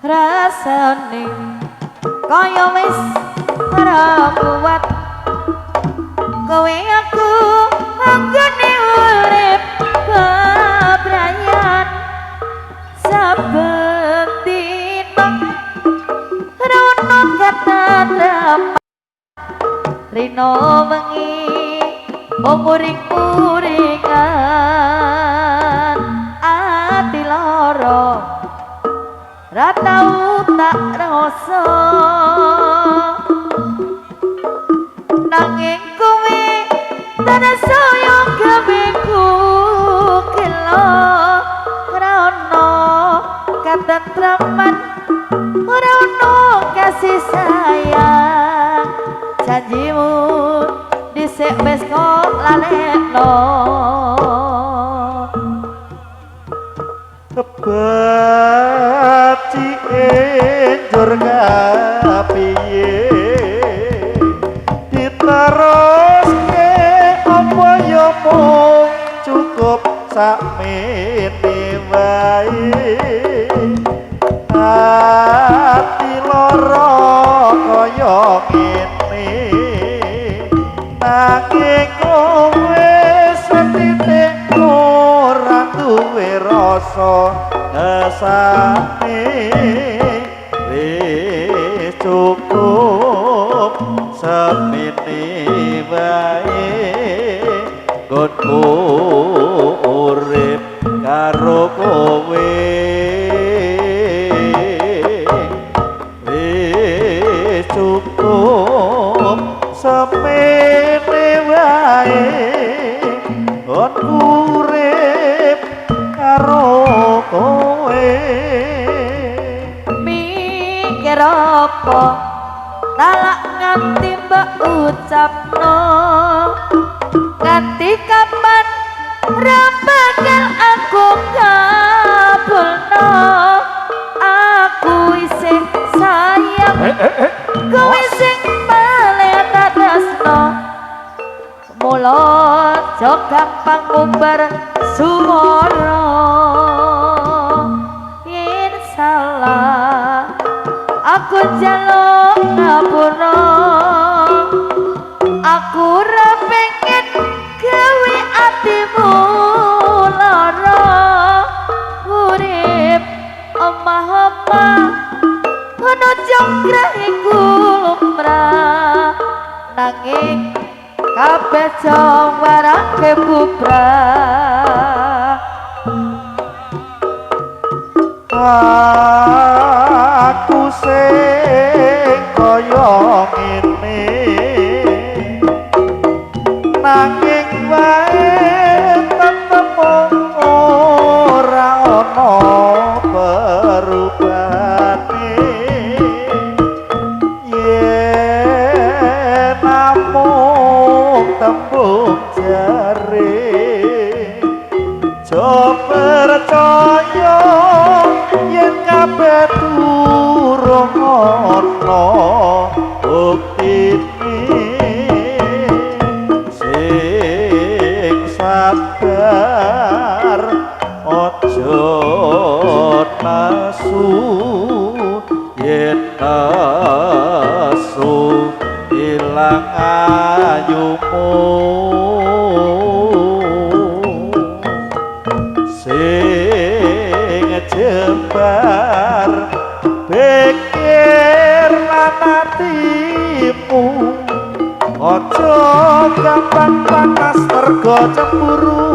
Rasane kaya wis ora kuat kowe aku anggone urip kebrayan saben dina ora ono katentraman rino wengi muring-muringan ati lara ra tau tak rasa nanging kowe tansaya gawe ku gelo ora ono katentraman ora ono kasih sayang janjimu dhisik wis kok lalekno. Kebacike njur kapiye diteruske apa ya mung cukup sakmene wae ati lara kaya ngene nanging kowe setitik ora duwe rasa ngesane wis cukup semene wae nggonku urip karo kowe wis cukup semene wae nggonku urip karo kowe. Mikir apa talak nganti mbok ucapno nganti kapan ra bakal aku kabulno aku isih sayang kowe sing paling tak tresno mula aja gampang ngumbar suwara yen salah aku njaluk ngapura aku ora pengen gawe atimu lara urip omah-omah ono jongkrah iku lumrah nanging kabeh jong warake bubrah. Aku sing kaya ngene nanging wae tetep ora ana perubahane yen namung tembung jare aja percaya yen kabeh durung ana buktine sing sabar aja nesu yen nesu ilang ayumu sing jembar pikir lan atimu aja gampang panas mergo cemburu.